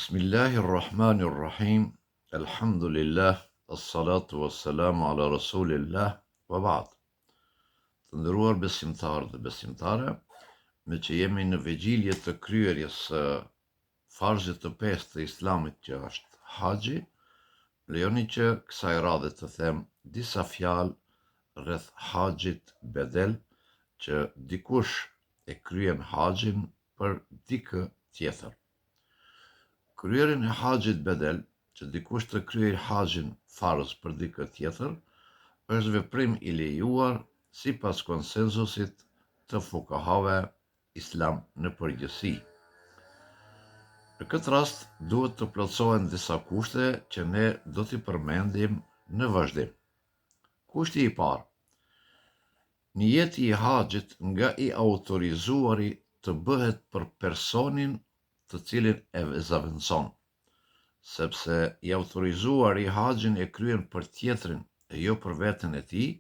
Bismillahirrahmanirrahim, Elhamdulillah, Essalatu vesselamu ala Rasulillah, wa ba'd. Të nderuar besimtarë dhe besimtare, meqë jemi në vegjilje të kryerjes së farzit të pestë të Islamit që është haxhi, më lejoni që kësaj radhe të them disa fjalë rreth haxhit bedel që dikush e kryen haxhin për dikë tjetër. Kryerjen e haxhit bedel, që dikush të kryejë haxhin farz për dikë tjetër, është veprim i lejuar sipas konsensusit të fukahave islam në përgjithësi. Në këtë rast duhet të plotësohen disa kushte që ne do t'i përmendim në vazhdim. Kushti i parë, Nijeti i haxhit nga i autorizuari të bëhet për personin të cilin e zavendëson, sepse i autorizuari haxhin e kryen për tjetrin e jo për veten e tij,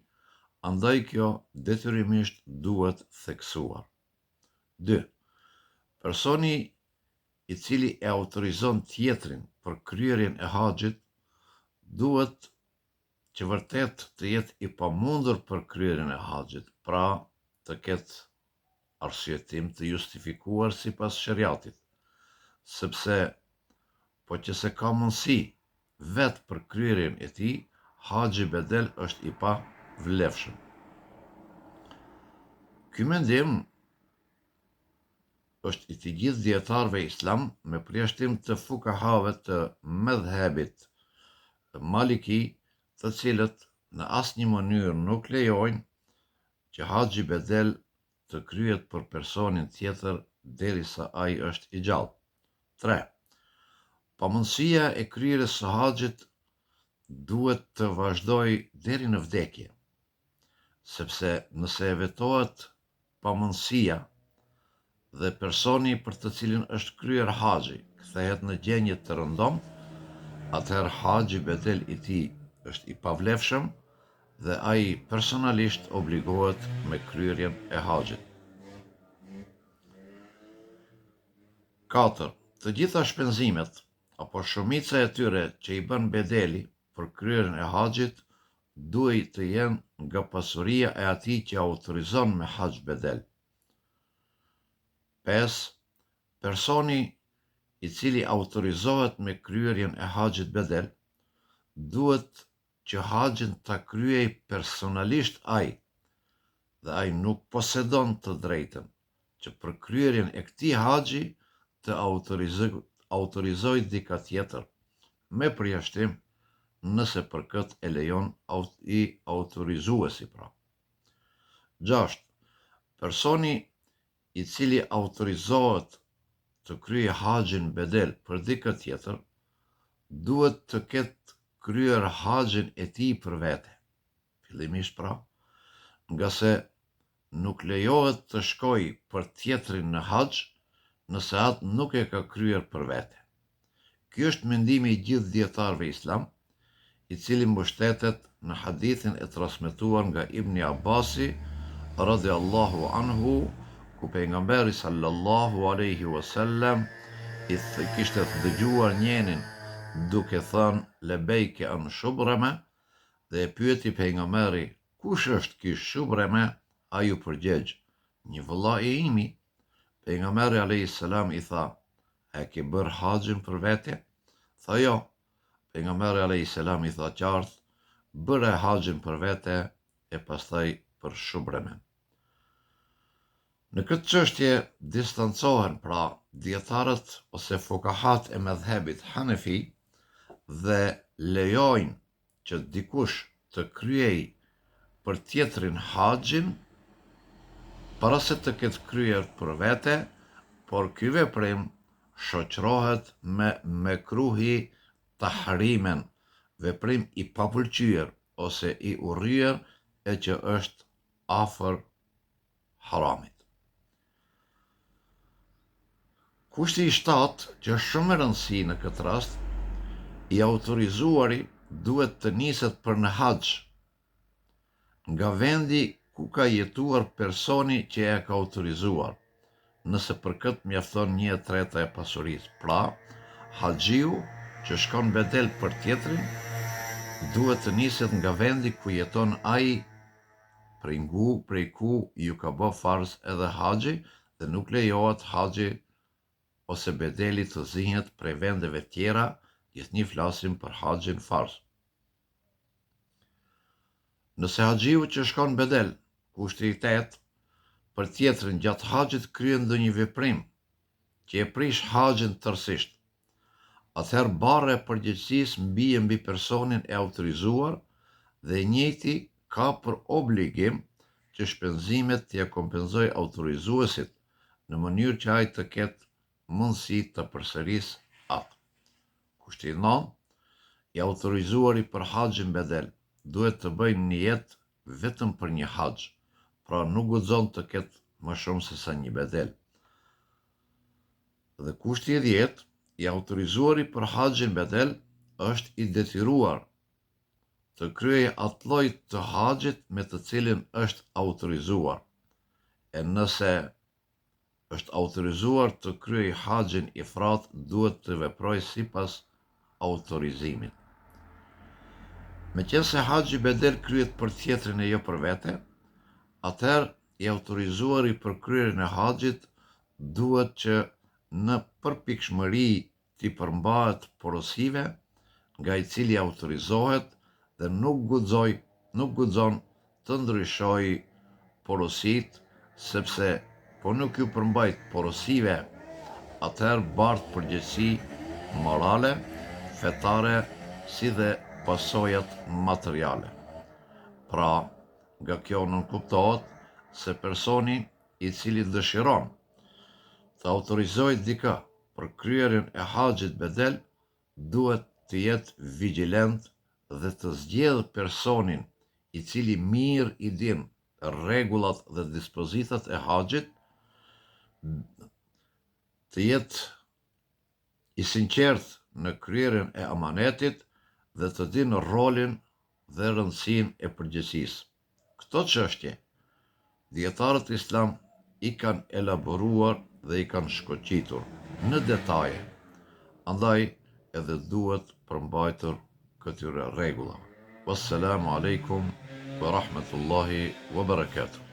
andaj kjo detyrimisht duhet theksuar. Dy, Personi i cili e autorizon tjetrin për kryerjen e haxhit duhet që vërtet të jetë i pamundur për kryerjen e haxhit, pra të ketë arsyetim të justifikuar sipas sheriatit, sepse po që se ka mundësi vetë për kryerjen e tij, haxhi bedel është i pavlefshëm. Ky mendim është i të gjithë dijetarëve islam me përjashtim të fukahave të medhhebit Maliki, të cilët në asnjë mënyrë nuk lejojnë që haxhi bedel të kryhet për personin tjetër derisa ai është i gjallë. 3. Pamundësia e kryerjes së haxhit duhet të vazhdojë deri në vdekje, sepse nëse evitohet pamundësia dhe personi për të cilin është kryer haxhi kthehet në gjendje të rëndomtë, atëherë haxhi bedel i tij është i pavlefshëm dhe ai personalisht obligohet me kryerjen e haxhit. 4. Të gjitha shpenzimet apo shumica e tyre që i bën bedeli për kryerjen e haxhit duhet të jenë nga pasuria e atij që autorizon me haxh bedel. 5. Personi i cili autorizohet me kryerjen e haxhit bedel, duhet që haxhin ta kryejë personalisht ai dhe ai nuk posedon të drejtën që për kryerjen e këtij haxhi të autorizojë dikë tjetër, me përjashtim nëse për këtë e lejon i autorizuesi pra. 6. Personi i cili autorizohet të kryejë haxhin bedel për dikë tjetër, duhet të ketë kryer haxhin e tij për vete. Fillimisht pra, ngase nuk lejohet të shkojë për tjetrin në haxh nëse atë nuk e ka kryer për vete. Ky është mendimi i gjithë dijetarëve islam, i cili mbështetet në hadithin e transmetuar nga Ibni Abasi radiallahu anhu, ku pejgamberi sallallahu alejhi wa sellem i kishte dëgjuar njenin duke thënë lebejke an shubreme dhe e pyeti pejgamberi Kush është ky Shubreme? Ai u përgjegj, Një vëlla i imi. Pejgamberi alejhi selam i tha, A e ke bërë haxhin për vete? Tha, Jo. Pejgamberi alejhi selam i tha qartë, Bëre haxhin për vete e pastaj për Shubremen. Në këtë çështje distancohen pra dijetarët ose fukahat e medhhebit Hanefi dhe lejojnë që dikush të kryejë për tjetrin haxhin para se të ketë kryer për vete, por ky veprim shoqërohet me mekruhi tahrimen, veprim i papëlqyer ose i urryer e që është afër haramit. Kushti i shtatë, që është shumë me rëndësi në këtë rast, i autorizuari duhet të niset për në haxh nga vendi ku ka jetuar personi që e ka autorizuar, nëse për këtë mjafton një e treta e pasurisë. Pra, Haxhiu që shkon bedel për tjetrin, duhet të niset nga vendi ku jeton ai prej ngu prej ku ju ka bë farz edhe haxhi dhe nuk lejohet haxhi ose bedeli të zihet prej vendeve tjera, gjithnjë flasim për haxhin farz. Nëse haxhiu që shkon bedel, kushti i tetë, për tjetrin gjatë haxhit kryen ndonjë veprim që e prish haxhin tërësisht, atëherë barra e përgjegjësisë bie mbi personin e autorizuar dhe i njëjti ka për obligim që shpenzimet t'ia kompenzojë autorizuesit në mënyrë që ai të ketë mundësi ta përsërisë atë. Kushti i nëntë, I autorizuari për haxhin bedel duhet të bëjë nijet vetëm për një haxh, pra nuk guxon të ketë më shumë sesa një bedel. Dhe kushti i dhjetë, i autorizuari për haxhin bedel është i detyruar të kryejë atë lloj të haxhit me të cilin është autorizuar, e nëse është autorizuar të kryejë haxhin ifrad duhet të veprojë sipas autorizimit. Meqenëse haxhi bedel kryhet për tjetrin e jo për vete, atëherë i autorizuari për kryerjen e haxhit duhet që në përpikshmëri t'i përmbahet porosive nga i cili autorizohet dhe nuk guxoj, nuk guxon të ndryshojë porositë sepse po nuk iu përmbajt porosive atëherë bart përgjegjësi morale, fetare si dhe pasojat materiale. Pra, nga kjo nënkuptohet se personi i cili dëshiron të autorizojë dikë për kryerjen e haxhit bedel duhet të jetë vigjilent dhe të zgjedhë personin i cili mirë i din rregullat dhe dispozitat e haxhit, të jetë i sinqertë në kryerjen e amanetit dhe të din rolin dhe rëndësinë e përgjegjësisë. Këto çështje, dijetarët islam i kanë elaboruar dhe i kanë shkoqitur në detaje, andaj edhe duhet përmbajtur këtyre rregullave. Wassalamu alejkum wa rahmetullahi wa barakatuh.